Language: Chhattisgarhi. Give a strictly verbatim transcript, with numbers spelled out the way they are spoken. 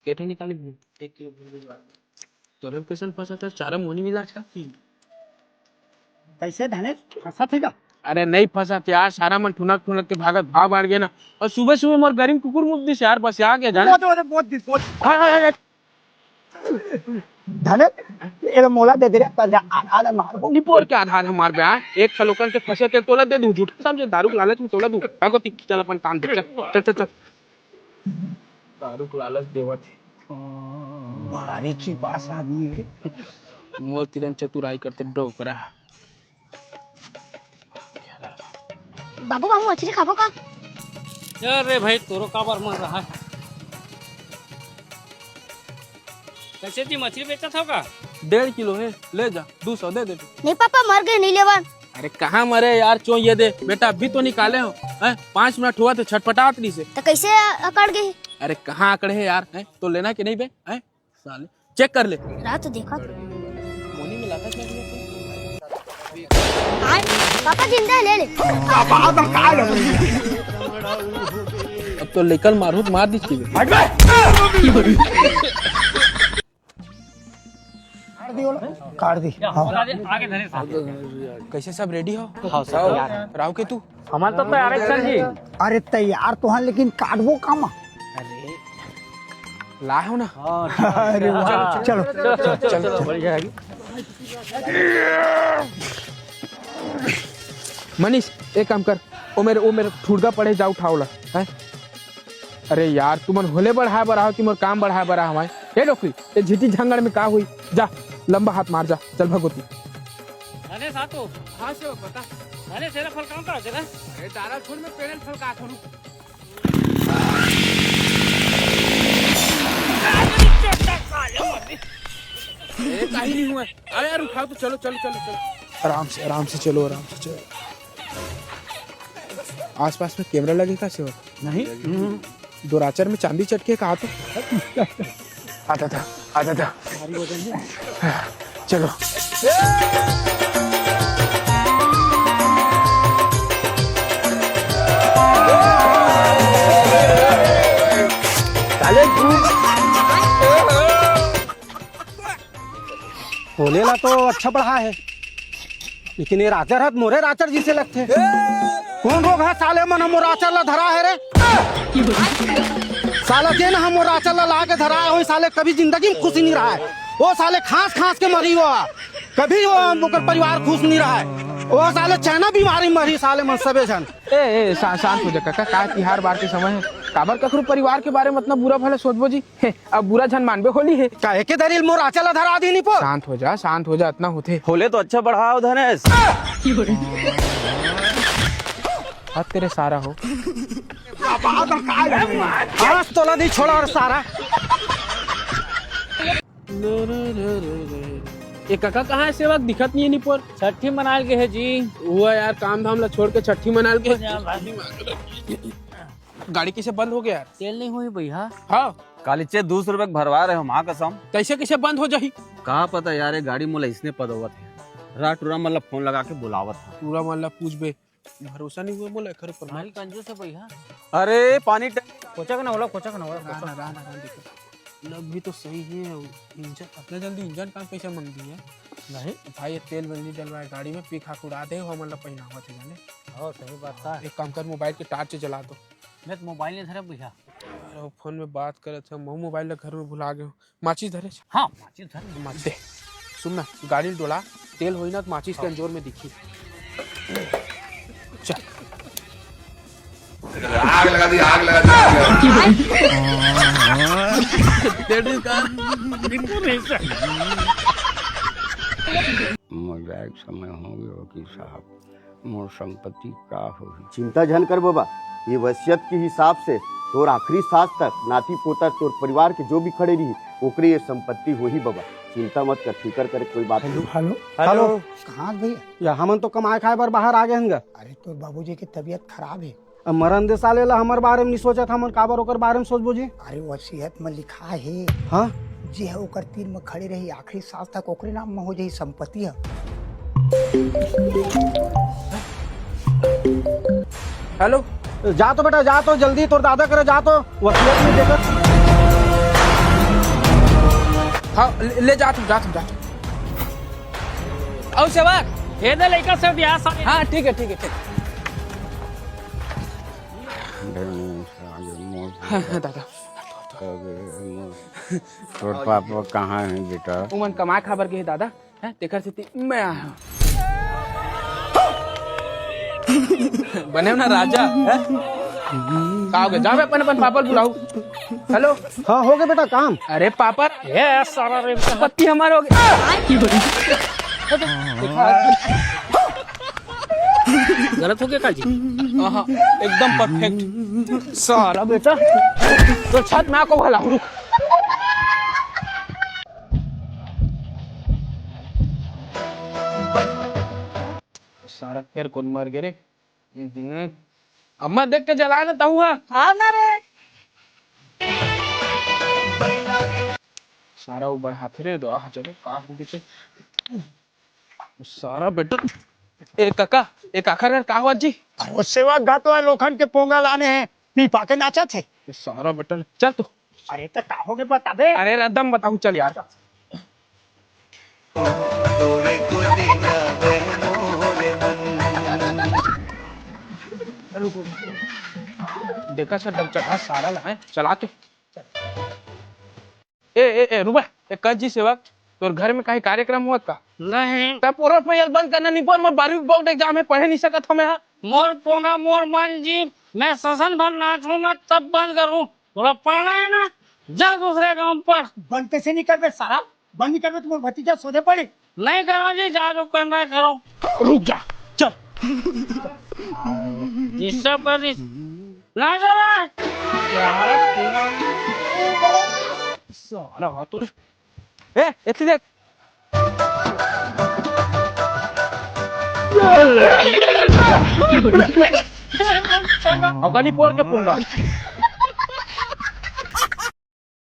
केठे निकाली। एक किलो भूंगनी बार। तोरे कैसन फंसा था? चारा मोनी मिला था। कैसे धने फंसा थे का? अरे नहीं फंसा था यार, सारा मन ठुनक ठुनक के भागत भाग बाढ़ गया ना। और सुबह सुबह मोर गरीब कुकुर मुत दिस यार, बस आ गया जाने। बहुत, बहुत, बहुत दिन, बहुत। हाय, हाय, हाय, हाय। धने, ये मोला दे दे रे, आधा, आधा मार। निपोर के आधा, आधा मार बे, हाँ? एक सौ लोकन के फंसे तेल तोला दे दूं, झूठ समझे, दारू के लालच में तोला दूं। भागो ती, चल अपन काम दे, चल, चल, चल, चल। दारू के लालच देवत हे। भारी चिपास आदमी हे। मोर तिरन चतुराई करते डोकरा। बाबू, बाबू, मछली खाबो का? अरे भाई, तोरो काबर मन रहा है? कैसे जी मछली बेचत हो का? डेढ़ किलो है, ले जा, दू सौ दे दे। नहीं पापा, मर गए, नहीं लेवन। अरे कहाँ मरे यार, चो ये दे बेटा, अभी तो निकाले हो, हैं? पाँच मिनट हुआ तो छटपटात नहीं से। तो कैसे अकड़ गए? अरे कहाँ अकड़े है यार, हैं? तो लेना कि नहीं बे, हैं? साले चेक कर ले। रहा तो देखा। मोनी मिला था क्या? आय, पापा जिंदा है, ले ले। अब तो लेकर मारू तो मार दी चीजें। काट दी बोलो, काट दी। हाँ। आगे धरे साहब। कैसे, सब रेडी हो? हाँ, सब तैयार है। राव के तू? हमारे तो तैयार है सर जी। अरे तैयार तो है, लेकिन काटबो का मा? अरे ला हो ना। अरे वाह। चलो, चलो, चलो, चलो, चलो। मनीष, एक काम कर, वो मेरे, वो मेरे ठुड़गा पड़े, जा उठाओ ला, हैं? अरे यार, तुमन होले बढ़ाए बर आओ कि मोर काम बढ़ाए बर आओ, हैं? हे डोकरी, ये झिटी झंगड़ में का हुई? जा, लंबा हाथ मार जा, चल भगवती। अरे सातो। हाँ से बता। अरे तेरा फल काम का है ना? अरे तारा छोड़, मैं पेड़ल फल का करूँ। ए, काहे नहीं हुआ? अरे यार, उठाओ तो, चलो, चलो, चलो, चलो। आराम से, आराम से चलो, आराम से चलो। आसपास में कैमरा लगे का सेवक? नहीं। हम्म। दोराचर में चांदी चटके का तो। आता था, आता था। भारी वजन है। चलो। साले तू होले ला तो अच्छा बढ़ा है, लेकिन ये राचर हत मोरे राचर जैसे लगथे। कौन रोग है साले मन हमर राचर ला धरा है रे? साला जेन हमर राचर ला ला के धरा है, वही साले कभी जिंदगी में खुशी नहीं रहा है। वो साले खांस खांस के मरी हुआ, कभी वो हम ओकर परिवार खुश नहीं रहा है। वो साले चाइना बीमारी मरी साले मन सबे झन। ए, ए, शा-, शांत हो जा काका, का तिहार बार के समय है, काबर कखरो परिवार के बारे में इतना बुरा भला सोचबो जी? हे, अब बुरा झन मानबे होली है। काहे के दरिल मोर आंचल ला धरा दीनी पो? शांत हो जा, शांत हो जा, इतना होथे। होले तो अच्छा बढ़ाओ धनेश। हद तेरे सारा हो। आज तोला नहीं छोड़ा और सारा। ए काका, कहाँ है सेवक? दिखत नहीं है निपोर। छठी मनाल के है जी। हुआ यार, काम धाम ला छोड़ के छठी मनाल के। गाड़ी कैसे बंद हो गया यार? तेल नहीं हुई भैया। हाँ। कालीचे दू सौ रुपए के भरवा रहे हो माँ कसम। कैसे कैसे बंद हो जाही? का पता यार, ये गाड़ी मोला इसने पदोवत है। रा टूरा मन ला फोन लगा के बुलावत है। टूरा मन ला पूछबे, भरोसा नहीं हुआ बोला एकर ऊपर। भारी कंजूस है भैया। अरे पानी ट- कोचक ना होला, कोचक ना होला, रान, कोचक। रान, रान, देखो। लग भी तो सही है, इंजन, अपने जल्दी इंजन काम कैसे मंग दी है? नहीं। भाई, ये तेल वेल नहीं डलवाए गाड़ी में, पी खा के उड़ा दे, हमन ला पहनावत है जाने। हाँ, सही बात है। एक काम कर, मोबाइल के टार्च जला दो। मैं तो मोबाइल नहीं धरे भैया। अरे, वो फोन में बात करत है, मैं मोबाइल ला घर में भुला गए हूँ। माचिस धरे छ? हाँ, माचिस धरे। माचिस दे। सुन ना, गाड़ी डोला, तेल होई ना तो माचिस के अंजोर में दिखी। चल। आग लगा दी, आग लगा दी, आग लगा दी। मोर जाए के समय हो गयो वकील साहब। मोर संपत्ति का होही? चिंता झन कर बबा, ये वसीयत के हिसाब से तोर आखिरी सांस तक नाती पोता, तोर परिवार के जो भी खड़े रही, ओकरे ये संपत्ति होही बबा। चिंता मत कर, फिकर करे कोई बात नहीं। हेलो। हेलो। कहाँ भैया? या हमन तो कमाए खाए बर बाहर आ गए हन गा। अरे तोर बाबूजी के तबीयत खराब है। अब मरन दे साले ला, हमर बारे में नहीं सोचत, हमन काबर ओकर बारे में सोचबो जी? अरे वसीयत में लिखा है। हाँ? जे है ओकर तीर में खड़े रही आखिरी सांस तक, ओकरे नाम में हो जाही संपत्ति ह। हेलो। जा तो बेटा, जा तो जल्दी, तोर दादा करे जा तो, वसीयत में देखत। आओ, ले, ले जात हूँ, जात हूँ, जात हूँ। आओ सेवक। हे दे लइका से दिया साले। हाँ, ठीक है, ठीक है, ठीक। हाँ, हाँ, दादा। तोर पापा कहाँ है बेटा? उमन कमाए खाबर गे हे दादा। हैं, तेकर सेती मैं आया हूँ। बने ना राजा, हैं? का हो गया? जा बे, अपन, अपन पापा ल बुलाऊ। हेलो। हाँ, हो गया बेटा काम। अरे पापा, ये सारा रे पत्ती हमारे हो गया। गलत हो गया का जी? हाँ, एकदम परफेक्ट। सारा बेटा, तो छत में आको भला। सारा फेर कोन मर गे रे? हम्म। अम्मा देख के जला ना तहु हा। हाँ ना रे। सारा ऊपर हाथ रे दो, आ चलो, का हो गया? सारा बेटा, ए काका, ए काका रे, का हुआ जी? अरे, वो सेवा गातो है, लोखन के पोंगा लाने हैं, पी पाके नाचा थे। ए सारा बेटा, चल तू। अरे, तो का हो गया, बता दे। अरे, रदम बताऊं, चल यार। देखा सर, डबचटा सारा ला है, चला तू। ए, ए, ए, रुबा, ए, कर जी सेवक, तोर घर में कहीं कार्यक्रम हुआ का? नहीं। तब पूरा पैर बंद करना नहीं बोल, मैं बारहवीं बोर्ड एग्जाम है, पढ़े नहीं सकत हूँ मैं। मोर पोंगा, मोर मन जी, मैं ससन भर नाचूंगा तब बंद करूँ। थोड़ा पढ़ना है ना, जा दूसरे गांव पढ़। बंद कैसे नहीं करबे सारा? बंद नहीं करबे तो मोर भतीजा सोधे पड़ी। नहीं करो जी, जा जो करना है करो। रुक जा, चल। जिससे पर इस-, ना चला। सारा हाथ तो ए, एती देख। अगली पोर के पोंगा।